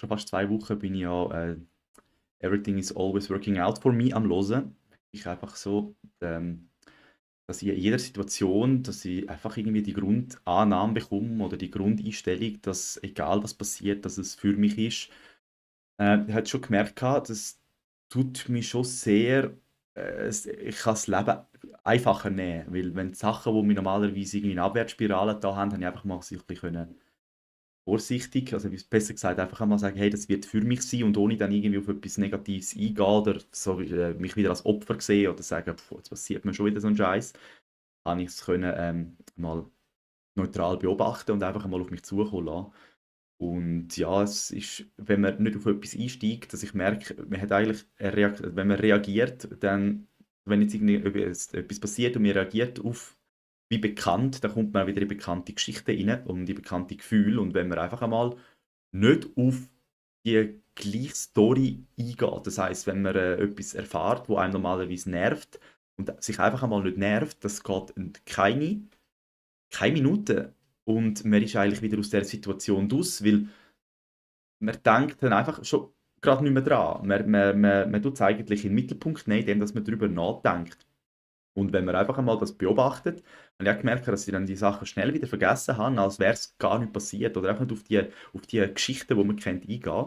schon fast 2 Wochen bin ich ja «Everything is always working out for me» am Hören. Ich einfach so, dass ich in jeder Situation dass ich einfach irgendwie die Grundannahme bekomme oder die Grundeinstellung, dass egal was passiert, dass es für mich ist. Ich habe schon gemerkt das tut mich schon sehr ich kann das Leben einfacher nehmen, weil wenn die Sachen, die mich normalerweise irgendwie in Abwärtsspirale da haben, habe ich einfach mal so ein bisschen vorsichtig, also besser gesagt, einfach einmal sagen: «Hey, das wird für mich sein», und ohne dann irgendwie auf etwas Negatives eingehen oder so, mich wieder als Opfer sehen oder sagen: «Boah, jetzt passiert mir schon wieder so ein Scheiß», habe ich es können, mal neutral beobachten und einfach einmal auf mich zukommen lassen. Und ja, es ist, wenn man nicht auf etwas einsteigt, dass ich merke, man hat eigentlich wenn man reagiert, dann, wenn jetzt irgendwie etwas passiert und man reagiert auf wie bekannt, dann kommt man auch wieder in bekannte Geschichten rein und in bekannte Gefühle. Und wenn man einfach einmal nicht auf die gleiche Story eingeht, das heißt, wenn man etwas erfährt, wo einem normalerweise nervt und sich einfach einmal nicht nervt, das geht keine Minute und man ist eigentlich wieder aus der Situation draus, weil man denkt dann einfach schon gerade nicht mehr dran. Man tut es eigentlich in den Mittelpunkt nehmen, indem dass man darüber nachdenkt. Und wenn man einfach einmal das beobachtet, habe ich auch gemerkt, dass ich dann die Sachen schnell wieder vergessen habe, als wäre es gar nicht passiert oder einfach nicht auf die Geschichten, die man kennt, eingehen.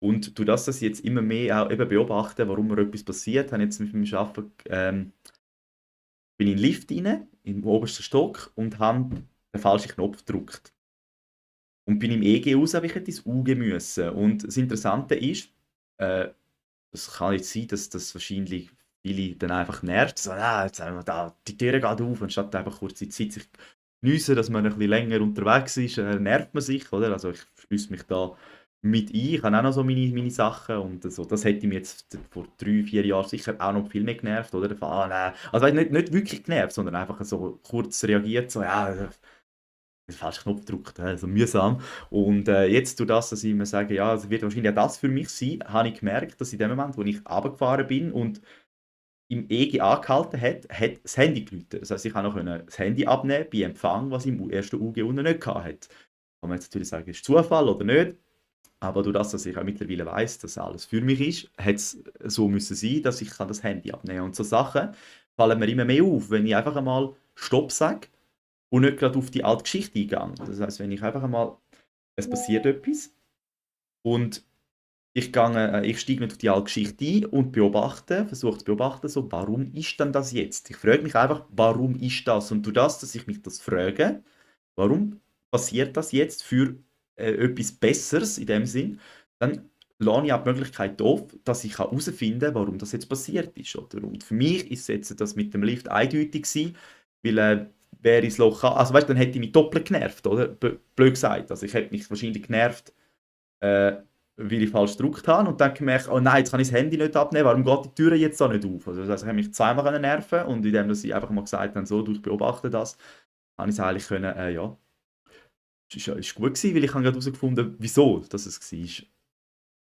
Und durch das, dass ich jetzt immer mehr auch eben beobachte, warum mir etwas passiert, habe ich jetzt mit meinem Arbeiten, bin ich in den Lift rein, im obersten Stock, und habe den falschen Knopf gedrückt. Und bin im EG raus, aber ich hätte ins UG müssen. Und das Interessante ist, äh, es kann jetzt sein, dass das wahrscheinlich viele dann einfach nervt. So: jetzt haben wir da, die Tür geht auf, anstatt einfach kurze Zeit sich geniessen, dass man ein bisschen länger unterwegs ist, nervt man sich, oder? Also, ich schliesse mich da mit ein. Ich habe auch noch so meine Sachen und so. Das hätte mich jetzt vor 3, 4 Jahren sicher auch noch viel mehr genervt, oder? Nein. Also, weißt, nicht wirklich genervt, sondern einfach so kurz reagiert, so: «Ja, den falschen Knopf gedrückt, so mühsam.» Und jetzt durch das, dass ich mir sage, ja, es wird wahrscheinlich auch das für mich sein, habe ich gemerkt, dass in dem Moment, wo ich runtergefahren bin und im EG angehalten hat das Handy geläutet. Das heisst, ich konnte noch das Handy abnehmen bei Empfang, was ich im ersten UG unten nicht hatte. Kann man jetzt natürlich sagen, ist Zufall oder nicht, aber durch das, dass ich auch mittlerweile weiss, dass alles für mich ist, hat es so müssen sein, dass ich das Handy abnehmen kann. Und so Sachen fallen mir immer mehr auf, wenn ich einfach einmal «Stopp» sage und nicht gerade auf die alte Geschichte eingehe. Das heisst, wenn ich einfach einmal, es passiert etwas und ich steige nicht auf die alte Geschichte ein und versuche zu beobachten, so, warum ist denn das jetzt? Ich frage mich einfach, warum ist das? Und durch das, dass ich mich das frage, warum passiert das jetzt für etwas Besseres in dem Sinn, dann lasse ich auch die Möglichkeit auf, dass ich herausfinden kann, warum das jetzt passiert ist. Oder? Und für mich ist jetzt das mit dem Lift eindeutig gewesen, weil wäre ich das Loch, also weißt, dann hätte ich mich doppelt genervt, oder? Blöd gesagt. Also ich hätte mich wahrscheinlich genervt, äh, weil ich falsch gedrückt habe und dann gemerkt, oh nein, jetzt kann ich das Handy nicht abnehmen, warum geht die Tür jetzt auch nicht auf? Also das heisst, ich habe mich zweimal nerven und indem dass ich einfach mal gesagt habe, so, du, ich beobachte das, habe ich es eigentlich können, ja, ist gut gewesen, weil ich habe gerade herausgefunden, wieso das es war.